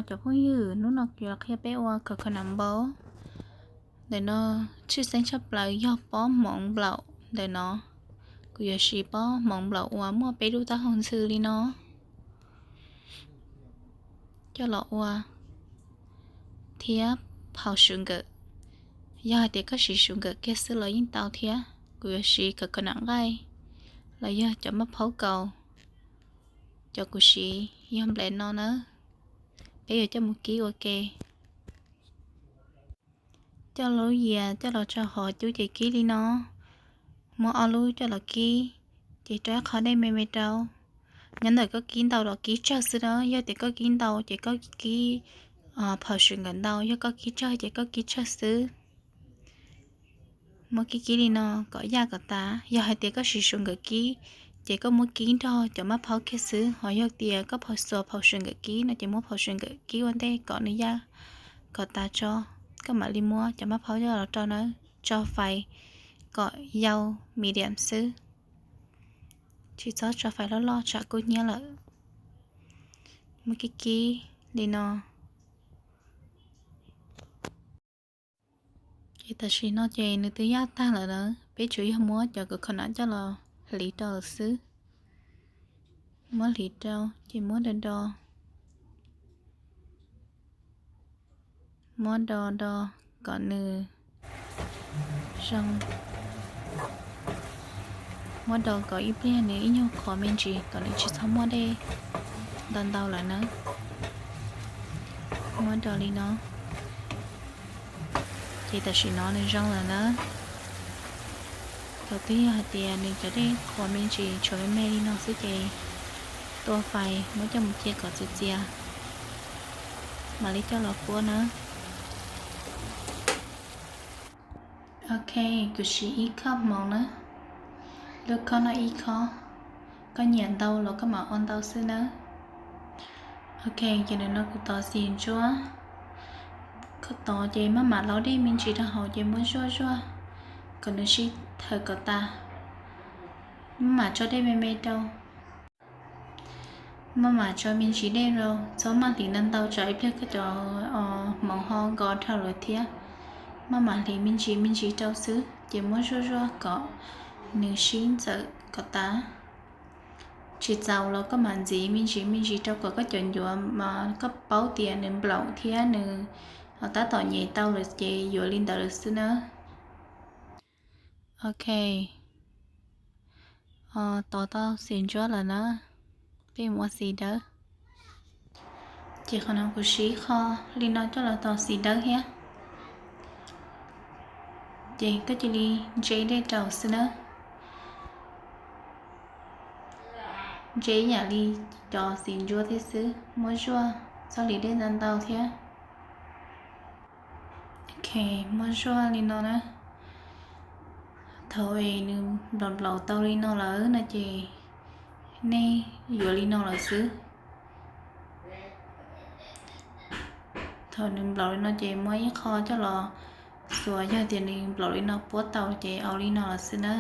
Cov phooj ywg, hnub no kuv yuav qhia peb ua coconut bowl. Ntawm no tshwj xeeb tshaj plaws yog pob hmoov nplaum ntawm no. Kuv yuav siv pob hmoov nplaum uas muaj peb lub taub hau ntxhw li no coj los ua thiab phau sugar. Yog hais tias koj siv sugar kiag xwb los yeej tau thiab. Kuv yuav siv coconut nqaij los yog cov maj phaub kaus. Cov kuv siv yog nplem no na. Peb yuav coj mus kib ua ke. Coj lub yias coj los tso hauv cub ces kib li no. Muab ob lub coj los kib, ces rau ib qho dej me me rau. Nyob ntawm koj kib ntau los kib tsawg xwb na, yog tias koj kib ntau ces koj kib phau sugar ntau, yog koj kib tsawg ces koj kib tsawg xwb. Muab kib kib li no kom yaj kom tas. Yog hais tias koj siv sugar kib, ces koj muab kib nrog cov maj phaub kiag xwb, ho yog tias koj phau xuas phau sugar kib no ces muab phau sugar kib ua ntej kom nws yaj kom tas tso, koj mam li muab cov maj phaub coj los rau na. Tso fais kom yau medium xwb, tsis txhob tso fais loj loj tsam kub hnyiab lawm. Muab kib kib li no. Ces tam sim no ces nws twb yaj tag lawm na, peb tsuas yog muab cov coconut coj los hliv rau lawm xwb. Muab hliv rau ces muab do do, muab do do kom nws zoo. Muab do kom ib pliag nws ib nyuag qhuav me ntsis kom nws tsis txhob muaj dej ntau ntau lawm na. Muab do li no. Ces tam sim no nws zoo lawm na. Thaum twg yog hais tias nws cov dej qhuav me ntsis tshuav me me li no xwb ces tua fais muab coj mus cia kom txias txias, mam li coj los puab na. Ok, kuv siv ib khob hmoov na, lub khob no ib khob, koj nyiam ntau los koj mam ua ntau xwb na. Ok, ces nim no kuv tos xim ntsuab, koj tos ces maj mam laub dej me ntsis rau hauv ces muab zuaj zuaj kom nws sib thawm kom tas, maj mam tso dej me me rau. Maj mam tso me ntsis dej rau, txhob maj hliv ntau ntau tsam ib pliag koj cov hmoov ho nkos dhau lawm thiab. Maj mam hliv me ntsis me ntsis rau xwb ces muab zuaj zuaj kom nws sib ntxawm kom tas. Tsis txaus los koj mam ntxiv me ntsis me ntsis rau kom koj cov ncuav mas koj paub tias nws nplaum thiab nws tab tom nyem tau lawm ces yuav li ntawd lawm xwb na. Ok, tos tau xim ntsuab lawm na, peb mus ua xim dawb. Ces qhov no kuv siv qho li no coj los tos xim dawb thiab. Ces koj cia li ntse dej rau xwb na. Ntse ib yam li cov xim ntsuab thiab xwb, muab zuaj, txhob hliv dej ntau ntau thiab. Ok, muab zuaj li no na. Thaum es nws nplaum nplaum tau li no lawm no ces nej yuav li no lawm xwb. Thaum nws nplaum li no ces muab ib qho coj los xuas, yog tias nws nplaum li no puab tau ces au li no lawm xwb na.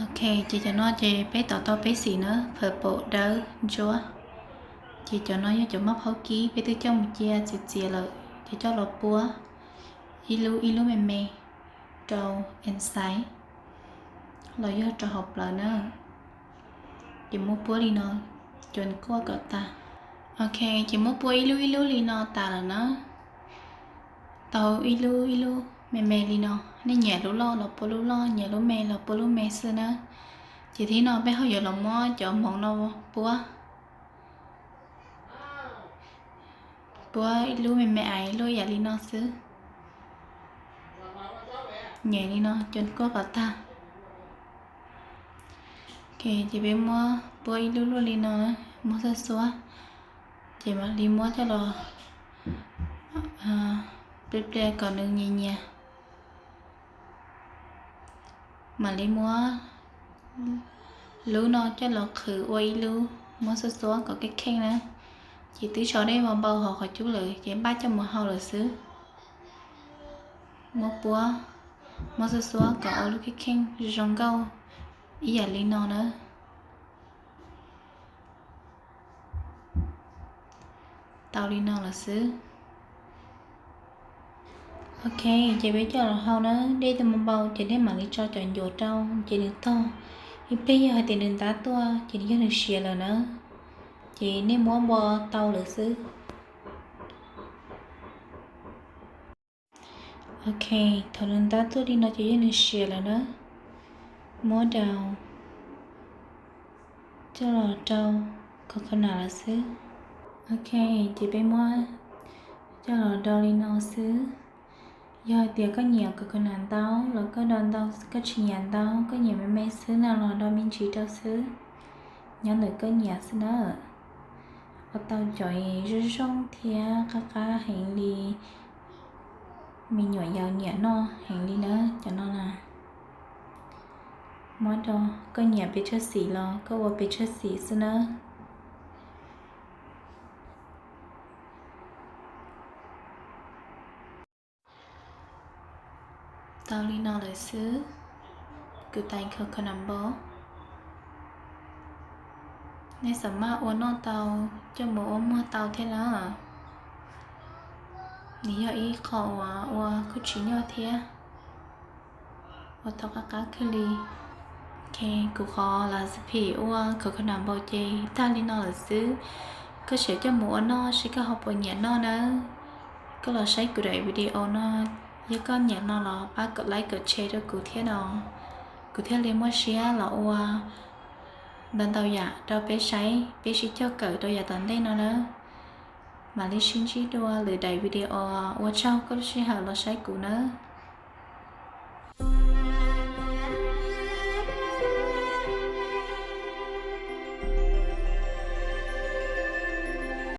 Ok, ces cov no ces peb tos tau peb xim na, purple dawb ntsuab. Ces cov no yog cov maj phaub kib peb twb coj mus cia txias txias lawm ces coj los puab ib lub ib lub me me rau inside los yog rau hauv plawv na. Ces muab puab li no, cuav kuaj kom tas. Ok, ces muab puab ib lub ib lub li no tas lawm na. Tau ib lub ib lub me me li no, nej nyiam lub loj los puab lub loj, nyiam lub me los puab lub me xwb na. Ces thib no peb ho yuav los muab cov hmoov no puab, puab ib lub me me ais luaj yam li no xwb. Nyem li no, cuav kuaj kom tag. Ok, ces peb muab puab ib lub luaj li no, muab xuab xuab, ces mam li muab coj los plias plias kom nws nyias nyias. Mam li muab lub no coj los qhwv ua ib lub, muab xuab xuab kom kheej kheej na. Ces twb tso dej npau hauv qhov cub lawm ces npaj coj mus hau lawm xwb. Muab puab, muab xuab xuab kom ua lub kheej kheej zoo nkauj ib yam li no na. Tau li no lawm xwb. Ok, ces peb coj los hau na, dej twb npau npau ces nej mam li tso cov ncuav rau ces nws tog. Ib pliag yog hais tias nws ntab tuaj ces nws yog nws siav lawm na, ces nej muab npo tau lawm xwb. Ok, thaum nws ntab tuaj li no ces yog nws siav lawm na, muab daus coj los rau coconut lawm xwb. Ok, ces peb muab coj los do li no xwb. Yog hais tias koj nyiam coconut ntau los koj do ntau, koj tsis nyiam ntau, koj nyiam me me xwb no los do me ntsis rau xwb, nyob ntawm koj nyiam xwb na. Ua tau cov zoo zoo thiab qab qab heev li, me nyuam yaus nyiam noj heev li na cov no na. Muab do, koj nyiam pes tsawg xim los koj ua pes tsawg xim xwb na. Tau li no lawm xwb, kuv tais coconut npo. Nej xam maj ua noj tau, coj mus ua muag tau thiab na. Nws yog ib qho uas ua kuj tsis nyuaj thiab, ua tau qab qab kawg li. Ok, kuv qhov recipe ua coconut npo ces tag li no lawm xwb. Koj siav coj mus ua noj seb koj ho puas nyiam noj nawb. Koj los saib kuv daim video no, yog koj nyiam no los pab kom like kom share rau kuv thiab no, kuv thiaj li muaj siab los ua ntau ntau yam rau peb saib, peb sib cog kawm rau yav tom ntej no nawb. Mam li sib ntsib dua lwm daim video, ua tsaug koj lub sij hawm los saib kuv nawb.